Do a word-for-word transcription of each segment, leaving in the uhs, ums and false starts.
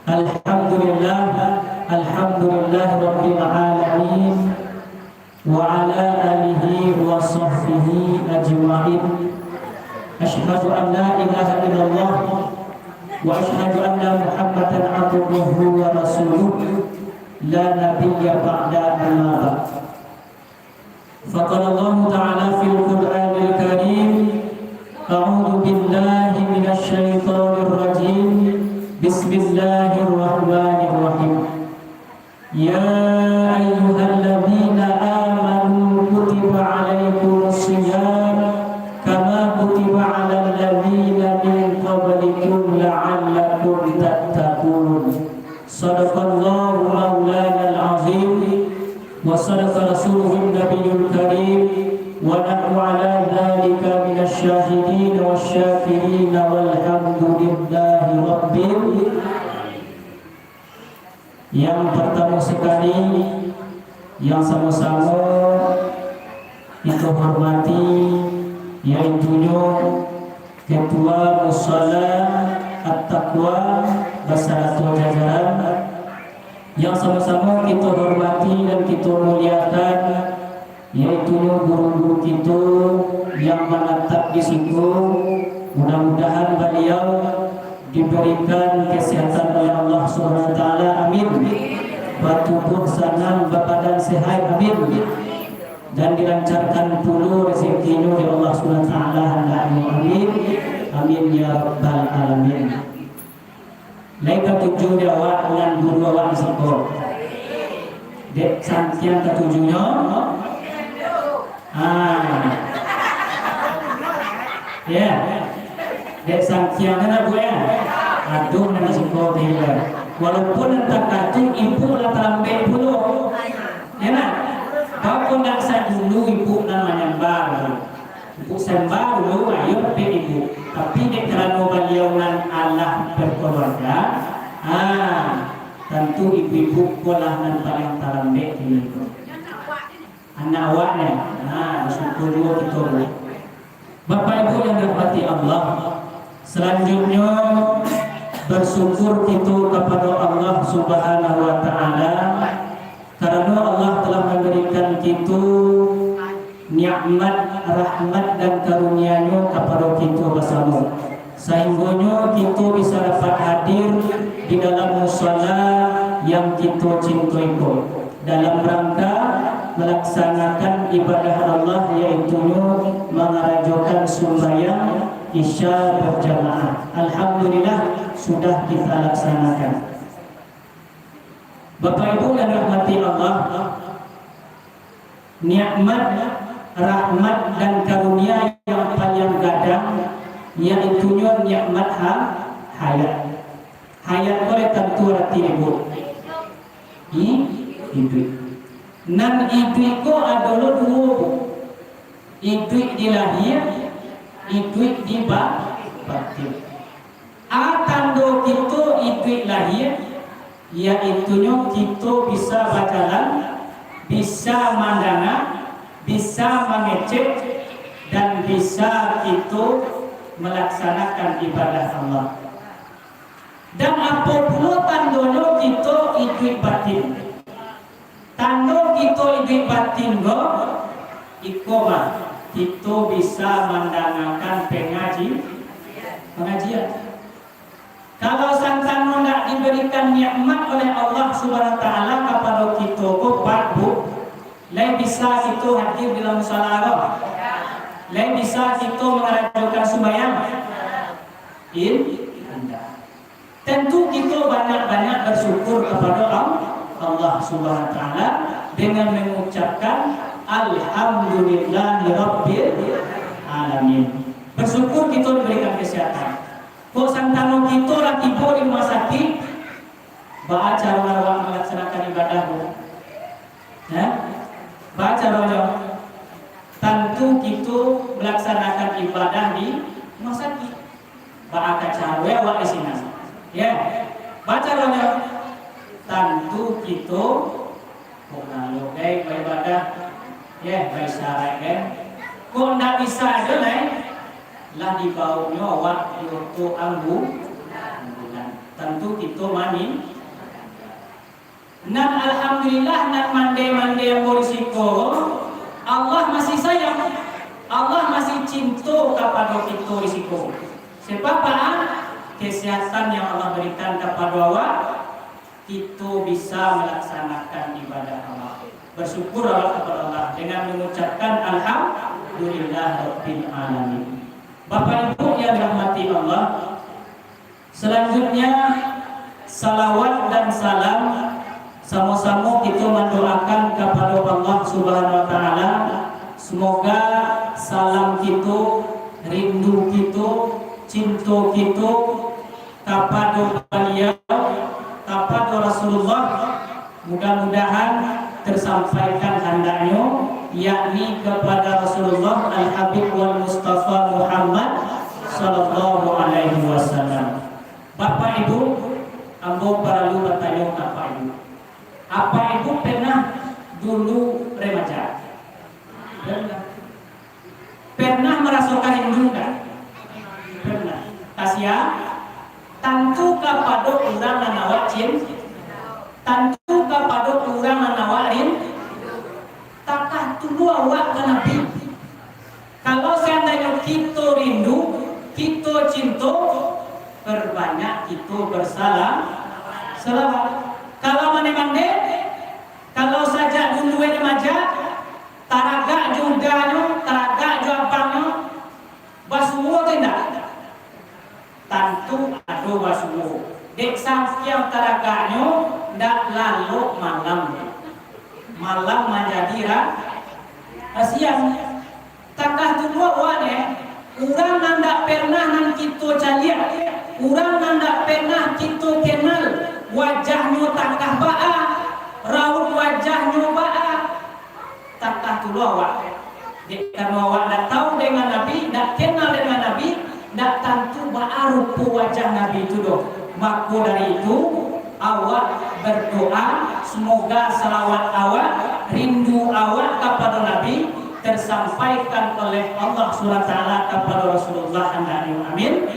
Alhamdulillah, alhamdulillah rabbil alamin, wa ala alihi wa sahbihi ajma'in. Asyhadu an la ilaha illallah wa asyhadu anna Muhammadan abduhu wa rasuluh, la nabiyya ba'da, amma ba'd. Faqala Allahu ta'ala fil Qur'anil Karim, a'udzu billahi minasy syaithanir rajim. Bismillahirrahmanirrahim. Ya ayyuhalladzina amanu kutiba alaikumus shiyam kama kutiba alal ladzina min qablikum la'allakum tattaqun. Sadaqallahu maulanal azim, wa sadaqa rasuluhun nabiyul karim, wa nahnu ala dzalika minasy syahidin wasy syakirin, walhamdulillahi rabbil. Yang pertama sekali, yang sama-sama kita hormati, yaitunyo Ketua Musala At-Taqwa basarato jajaran, yang sama-sama kita hormati dan kita muliakan, yaitunyo guru-guru kita yang manatap di siko. Mudah-mudahan baliau diberikan kesehatan oleh Allah Subhanahu wa Ta'ala. Amin. Batubuah sanang, babadan sehat. Amin. Dan dilancarkan pulo rezekinyo dek Allah Subhanahu wa Ta'ala handaknyo. Amin. Amin ya rabbal alamin. Lai katuju dek awak nan guru awak di siko? Dek santiang katujunyo. Ah. Ya. Dek santiang kan aku ya. Aduh, nan di siko tiba. Walaupun nan takatu ibu lah talambek pulo. Ya nak? Bako ndak sadulu ibu nan manyambah. Ibu sambah dulu, ayo pek ibu. Tapi dek karano baliau nan alah berkeluarga, ha, tantu ibu-ibu ko lah nan paling talambek di ko. Anak awak ni, ha, basyukur juo kito, Bu. Bapak Ibu yang dirahmati Allah, selanjutnyo bersyukur kito kapado Allah Subhanahu wa Ta'ala, karano Allah telah mambarikan kito nikmat, rahmat, dan karunia-Nyo kapado kito basamo, sahinggonyo kito bisa dapat hadir di dalam musala yang kito cintoi ko, dalam rangka melaksanakan ibadah Allah, yaitunyo mangarajokan sumbayang Isya berjamaah. Alhamdulillah, sudah kita laksanakan. Bapak Ibu yang dirahmati Allah, nikmat, rahmat, dan karunia yang paling gadang, yaitunyo nikmat ha-, hayat. Hayat ko lai tantu arati ibu. I-, iduik. Nan iduik ko ado lo duo, Bu. Iduik di lahia, iduik di ba-, batin. A tando kito iduik lahia, yaitunyo kito bisa bajalan, bisa mandanga, bisa mangecek, dan bisa kito malaksanakan ibadah Allah. Dan apo pulo tandonyo kito iduik batin? Tando kito iduik batin ko, iko mah, kito bisa mandangakan pangaji-, pangajian. Kalau santano ndak diberikan nikmat oleh Allah Subhanahu wa Ta'ala kapado kito ko, Pak, Bu, lai bisa kito hadir di dalam musala ko? Lai bisa kito mangarajokan sumbayang? In-, indak. Tentu kito banyak-banyak bersyukur kepada Al-, Allah Subhanahu wa Ta'ala dengan mengucapkan, "Alhamdulillahirabbil alamin." Bersyukur kito diberikan kesehatan. Kok santano kito lah tibo di rumah sakit, baa caro awak melaksanakan ibadah, Bu? Ya? Baa caronyo? Tantu kito melaksanakan ibadah di rumah sakit. Baa ka caro awak di sinan? Ya. Baa caronyo? Tantu kito, kok ngalok gai baibadah, ya, baisyarat gai. Kok ndak bisa jo lai, lah dibaonyo awak di oto ambu-, ambulan. Tantu kito kito mani. Nan alhamdulillah, nan mande-mande ambo di siko, Allah masih sayang, Allah masih cinto kapado kito di siko. Sebab apa? Kesehatan yang Allah berikan kapado awak, kito bisa melaksanakan ibadah Allah. Bersyukur awak kapado Allah dengan mengucapkan alhamdulillah rabbil alamin. Bapak Ibu yang dirahmati Allah, selanjutnya, salawat dan salam samo-samo kito mandoakan kapado Allah Subhanahu wa Ta'ala, semoga salam kito, rindu kito, cinto kito kapado Baliau, kapado Rasulullah, mudah-mudahan tersampaikan handaknyo, yakni kepada Rasulullah Al-Habib wal Mustafa Muhammad sallallahu alaihi wasallam. Bapak Ibu, ambo paralu batanyo ka Bapak Ibu. Apak Ibu pernah dulu remaja? Pernah. Pernah marasokan rindu kan? Pernah. Kasihan? Tantu kapado urang nan awak cin-, tantu kapado urang nan awak rin-, takah tulua awak ka Nabi. Kalau seandainyo kito rindu, kito cinto, perbanyak kito bersalam, salawat. Kalau mande-mande, kalau sajak dulu remaja, taragak jo udanyo, taragak jo abangnyo, basuo tu indak? Tantu ado basuo. Dek sakiang taragaknyo, ndak lalok malam. Malam manjadi ra-, rasiang. Takah tulua awak neh, urang nan ndak pernah nan kito caliak, urang nan ndak pernah kito kenal, wajahnyo takah baa, rauik wajahnyo baa, takah tulua awak. Dek karano awak ndak tahu dengan Nabi, ndak kenal dengan Nabi, ndak tantu baa rupo wajah Nabi tu doh. Mako dari itu, awak berdoa, semoga salawat awak, rindu awak kapado Nabi, tersampaikan oleh Allah Subhanahu wa Ta'ala kapado Rasulullah, handaknyo. Amin.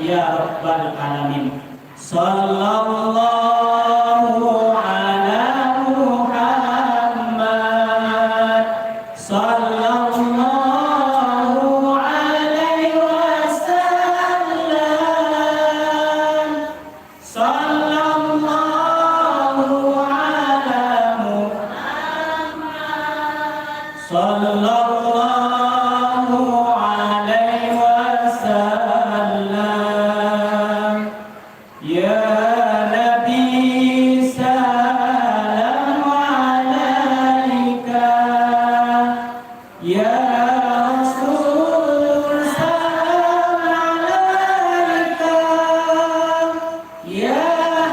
Ya Rabbal Alamin. Sallallahu ala Muhammad. Sallallahu alaihi wasallam. Sallallahu ala Muhammad. Sallallahu alaihi wasallam. Ya Nabi, salam alaika. Ya Rasul, salam alaika. Ya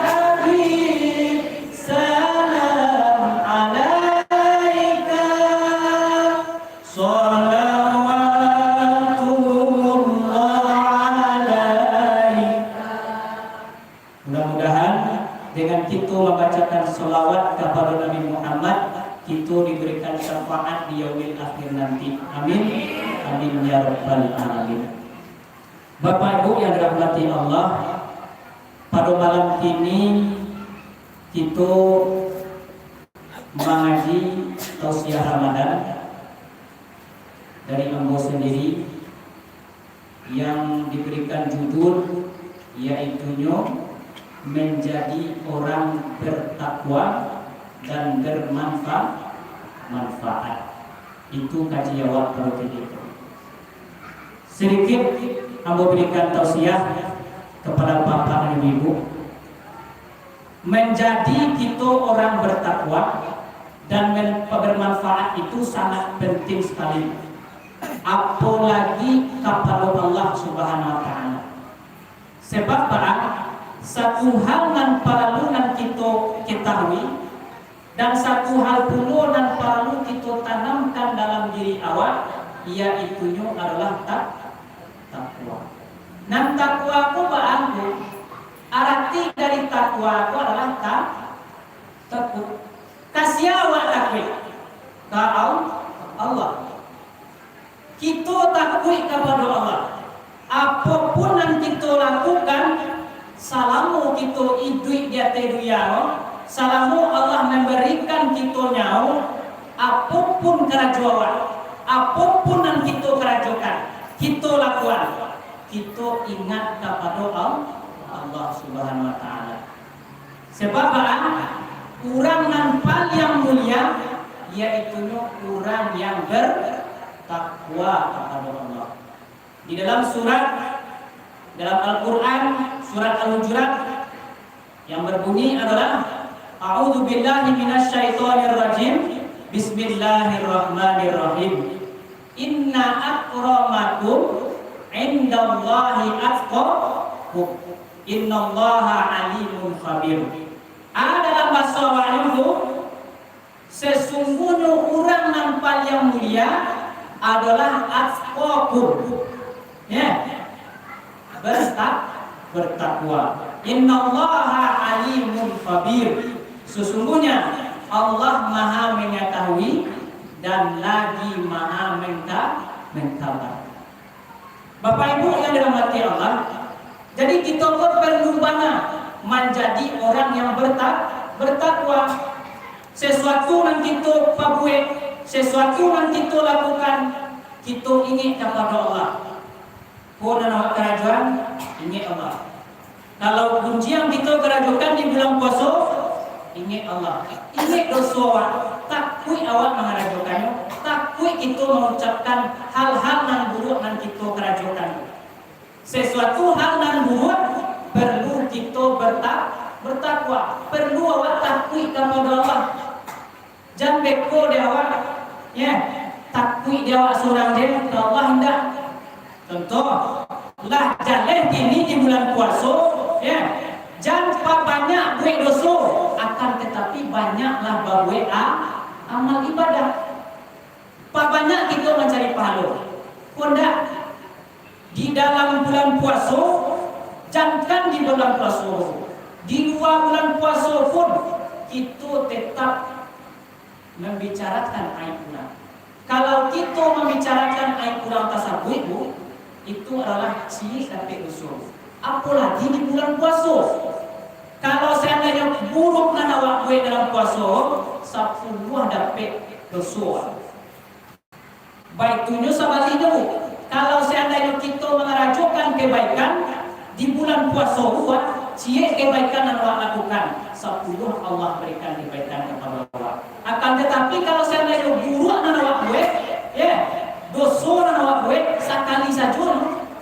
Habib, salam alaika. Salawatullah alaika. Mudah-mudahan dengan kito mambacakan salawat kapado Nabi Muhammad, kito diberikan syafaat di yaumil akhir nanti. Amin. Amin ya rabbal alamin. Bapak Ibu yang dirahmati Allah, pado malam kini kito mangaji tausiah Ramadan dari ambo sendiri, yang diberikan judul, yaitunyo menjadi orang bertakwa dan bermanfa-, manfaat. Itu kaji awak pado kini. Sedikit ambo berikan tausiah kepada bapak dan ibu. Menjadi kito orang bertakwa dan men-, bermanfaat itu sangat penting sekali, apolagi kapado Allah Subhanahu wa Ta'ala. Sebab, Pak, satu hal nan paralu nan kito ketahui, dan satu hal pulo nan paralu kito tanamkan dalam diri awak, yaitunyo adalah tak-, takwa. Nan takwa ko baa ko? Arati dari takwa ko adalah ta-, takuik. Ka sia awak takuik? Ka Al-, Allah. Kito takuik kapado Allah. Apo pun nan kito lakukan, salamo kito iduik di ateh dunia ko, salamo Allah mambarikan kito nyawo, apo pun karajo awak, apo pun nan kito karajokan, kito lakuan, kito ingat kapado Al-, Allah Subhanahu wa Ta'ala. Sebab baa? Urang nan paliang mulia, yaitunyo urang yang bertakwa kapado Allah. Di dalam surat, dalam Al-Quran, surat Al-Hujurat, yang berbunyi adalah, "A'udzubillahi minasyaitonirrajim. Bismillahirrahmanirrahim. Inna akramakum indallahi atqakum. Innallaha alimun khabir." A dalam baso awaknyo tu, sesungguhnyo urang nan paliang mulia adolah atqakum. Ya. Bertak-, bertakwa. Innallaha alimun khabir. Sesungguhnya Allah Maha Mengetahui dan lagi Maha Mengka-, Mengkabar. Bapak Ibu yang dirahmati Allah, jadi kito ko perlu bana manjadi orang yang berta-, bertakwa. Sesuatu nan kito pabuek, sesuatu nan kito lakukan, kito ingek kapado Allah. Ko nan awak karajoan, ingek Allah. Kalau kunci yang kito karajokan di bulan puaso, ingek Allah. Ingek doso awak, takuik awak mangarajokannyo, takuik kito mangucapkan hal-hal nan buruak nan kito karajokan. Sesuatu hal nan buruak, perlu kito berta-, bertakwa, perlu awak takuik kapado Allah. Jan beko dek awak, ya, takuik dek awak surang je, ka Allah indak. Contoh, lah jaleh kini di bulan puaso, ya, jan pabanyak buek doso, akan tatapi banyaklah babuek a-, amal ibadah. Pabanyak kito mancari pahalo. Ko ndak? Di dalam bulan puaso, jankan di bulan puaso, di lua bulan puaso pun, kito tetap mambicarakan aib urang. Kalau kito mambicarakan aib urang tasabuik, Bu, itu adalah ciek dapek doso. Apolagi di bulan puaso. Kalau seandainyo buruak nan awak buek dalam puaso, sapuluah dapek doso. Baitunyo sabaliknyo, Bu. Kalau seandainyo kito mangarajokan kebaikan, di bulan puaso buah, ciek kebaikan nan awak lakukan, sapuluah Allah barikan kebaikan kapado awak. Akan tatapi, kalau seandainyo buruak nan awak buek, ya, doso nan awak buek sakali sajo,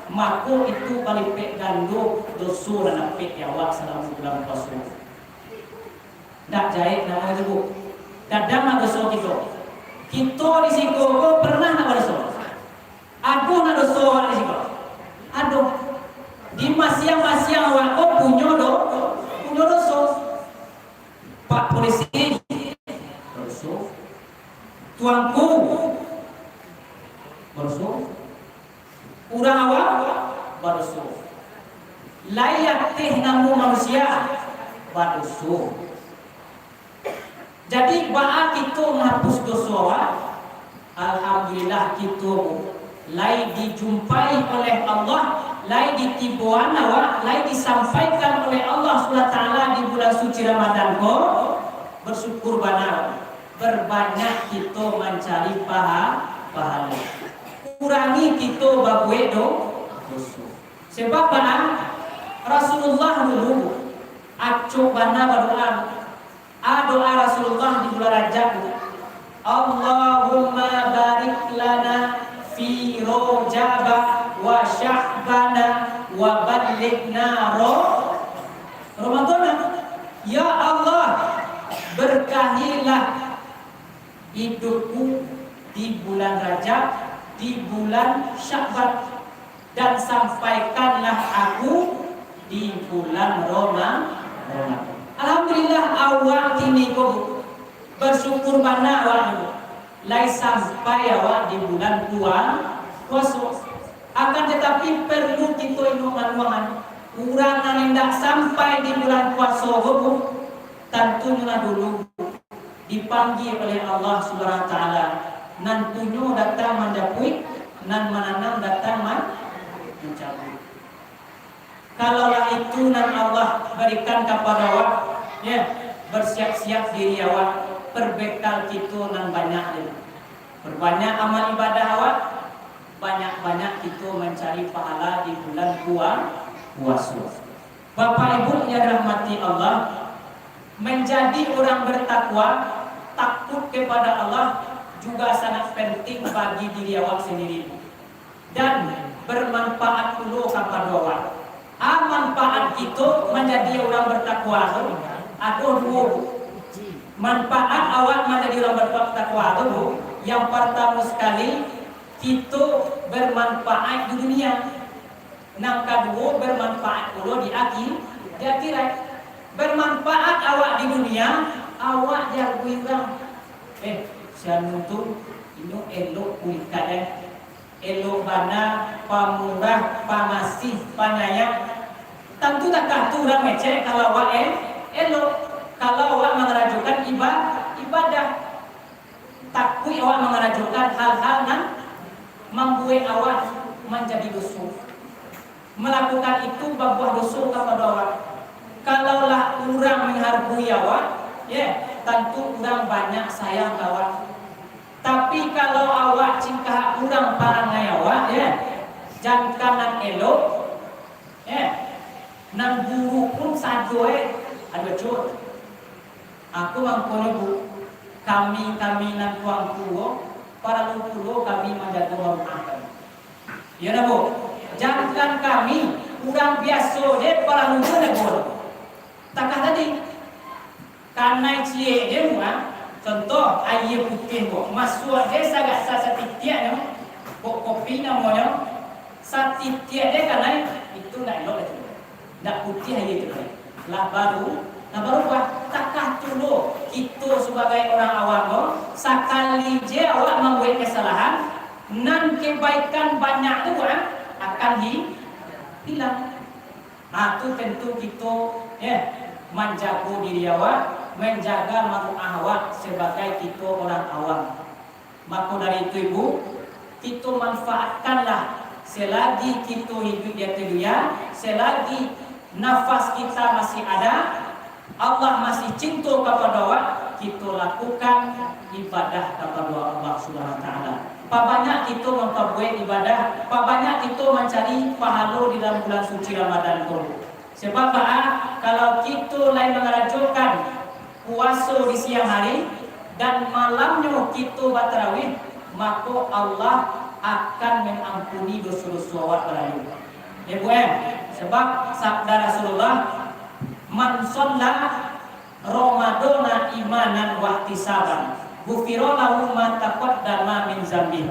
mako itu balipek gando doso nan dapek di awak salamo bulan puaso. Ndak jahek namo itu, Bu. Gadang nak doso kito. Kito di siko ko pernah nak badoso? Ado nak doso awak di siko? Ado. Di masiang-masiang awak ko punyo do-, punyo doso. Pak polisi, badoso. Tuanku, badoso. Urang awak, badoso. Lai ateh namo manusia, badoso. Jadi, baa kito mahapuih doso awak? Alhamdulillah, kito lai dijumpai oleh Allah, lai ditiboan awak, lai disampaikan oleh Allah Subhanahu wa Taala di bulan suci Ramadan ko, bersyukur bana, berbanyak kito mancari paha-, pahalo. Kurangi kito babuek do-, doso. Sebab bana, Rasulullah dulu acok bana badoa. A doa Rasulullah di bulan Rajab tu, "Allahumma barik lana fi Rajaba wa Sya'bana wa ballighna Ro-, Ramadana." Ya Allah, berkahilah idupku di bulan Rajab, di bulan Sya'ban, dan sampaikanlah aku di bulan Roma-, Ramadan. Alhamdulillah, awak kini ko basyukur bana awak ni, lai sampai awak di bulan pua-, puaso. Akan tatapi, perlu kito inok manuangan, urang nan indak sampai di bulan puaso ko, tantunyo lah dulu dipanggia oleh Allah Subhanahu wa Taala, nan punyo datang manjapuik, nan mananam datang man-, mancabuik. Kalaulah itu nan Allah barikan kapado awak, ya, barsiap-siap diri awak, parbekal kito nan banyak tu. Parbanyak amal ibadah awak, banyak-banyak kito mancari pahala di bulan pua-, puaso. Bapak Ibu yang dirahmati Allah, manjadi urang bertakwa, takut kepada Allah, juga sangat penting bagi diri awak sendiri. Dan bermanfaat pulo kapado awak. A, manfaat kito manjadi urang bertakwa tu, ado duo. Manfaat awak manjadi urang bertakwa tu, yang partamo sakali, kito bermanfaat di dunia. Nan kaduo, bermanfaat pulo di akhi-, di akhirat. Bermanfaat awak di dunia, awak diakui urang. Eh, si anu tu, inyo elok kulikan, eh. Elok bana, pamurah, pamasih, panyayang. Tantu takah tu urang ngecek kalau awak, eh, elok. Kalau awak mangarajokan iba-, ibadah. Takuik awak mangarajokan hal-hal nan mambuek awak manjadi doso. Malakukan itu babuah doso kapado awak. Kalaulah urang manghargoi awak, ya, tantu urang banyak sayang ka awak. Tapi kalau awak cingkah urang parangai awak, ya, jankan nan elok, ya, nan buruak pun sajo, eh, aduh, cut. Aku mangkonyo, Bu, kami-kami nan tuangku ko, paralu pulo kami manjago maruah kami. Iyo ndak, Bu? Jankan kami, urang biaso je paralu jo ndak, Bu? Takah tadi, kanai ciek je, Bu, ah. Contoh, aia putiah, Bu. Masuak je sagak sa-, satitiaknyo, Bu, kopi namonyo, satitiak je kanai, itu ndak elok itu. Ndak putiah aia tu, lah baru, lah barubah. Takah tu lo, kito sabagai urang awam ko, sakali je awak mambuek kasalahan, nan kebaikan banyak tu, ah, akan hi-, hilang. Ah, tu tantu kito, eh, manjago diri awak, manjago maruah awak sabagai kito urang awam. Mako dari itu, Ibu, kito manfaatkanlah selagi kito hiduik di ateh dunia, selagi nafas kita masih ada, Allah masih cinto kapado awak, kito lakukan ibadah kapado Allah Subhanahu wa Taala. Pabanyak kito mampabuek ibadah, pabanyak kito mancari pahalo di dalam bulan suci Ramadan ko. Sabab baa, kalau kito lai mangarajokan puaso di siang hari, dan malamnyo kito batarawih, mako Allah akan mangampuni doso-doso awak balalu. Ya, Bu, eh? Sabab sabda Rasulullah, "Man shalla Ramadana imanan wahtisaban, ghufira lahu ma taqaddama min dzambih."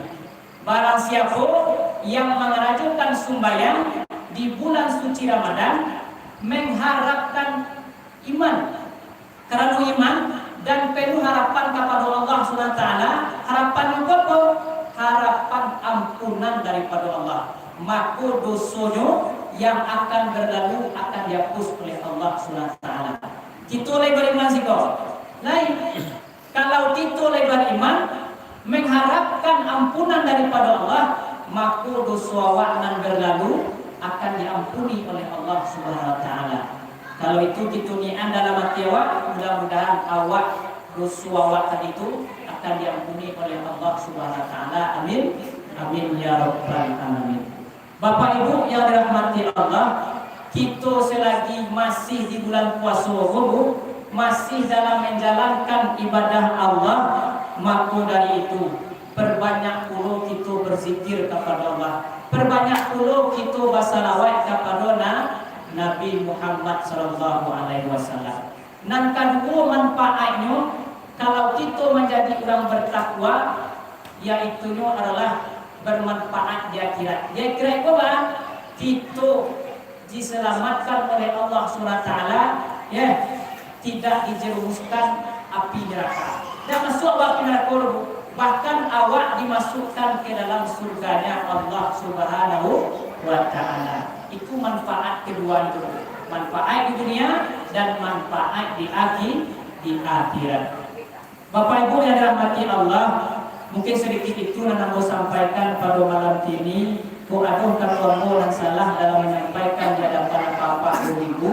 Barang siapo yang mangarajokan sumbayang di bulan suci Ramadan, mengharapkan iman, karano iman dan penuh harapan kapado Allah Subhanahu wa Taala, harapannyo ko apo? Harapan ampunan daripado Allah. Mako dosonyo yang akan berlalu akan dihapus oleh Allah Subhanahu wa Taala. Kito lai bariman siko? Lai. Kalau kito lai bariman, mengharapkan ampunan daripado Allah, mako doso awak nan berlalu akan diampuni oleh Allah Subhanahu wa Taala. Kalau itu kito niakan dalam ati awak, mudah-mudahan awak, doso awak tadi tu akan diampuni oleh Allah Subhanahu wa Taala. Amin. Amin ya rabbal alamin. Bapak Ibu yang dirahmati Allah, kito selagi masih di bulan puaso ko, Bu, masih dalam menjalankan ibadah Allah, mako dari itu, perbanyak pulo kito berzikir kapado Allah, perbanyak pulo kito basalawat kapado Na-, Nabi Muhammad sallallahu alaihi wasallam. Nan kaduo manfaatnyo, kalau kito manjadi urang bertakwa, yaitunyo adalah bermanfaat di akhirat. Di akhirat ko, Pak, kito diselamatkan oleh Allah Subhanahu wa Taala, ya, tidak dijerumuskan api neraka. Dak masuak awak api neraka doh, bahkan awak dimasukkan ke dalam surganya Allah Subhanahu wa Taala. Itu manfaat kedua itu. Manfaat di dunia dan manfaat di akhi-, di akhirat. Bapak Ibu yang dirahmati Allah, mungkin sedikit itu nan ambo sampaikan pada malam kini. Kok ado kato ambo nan salah dalam menyampaikan di hadapan Ibu,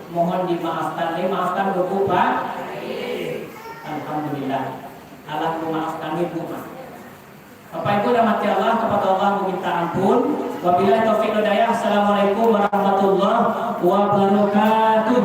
mohon dimaafkan, dimaafkan Bapak. Alhamdulillah. Alah memaafkan Ibu mah. Bapak Ibu rahmati Allah, kepada Allah meminta ampun. Wabillahi taufiq wal hidayah. Assalamualaikum warahmatullahi wabarakatuh.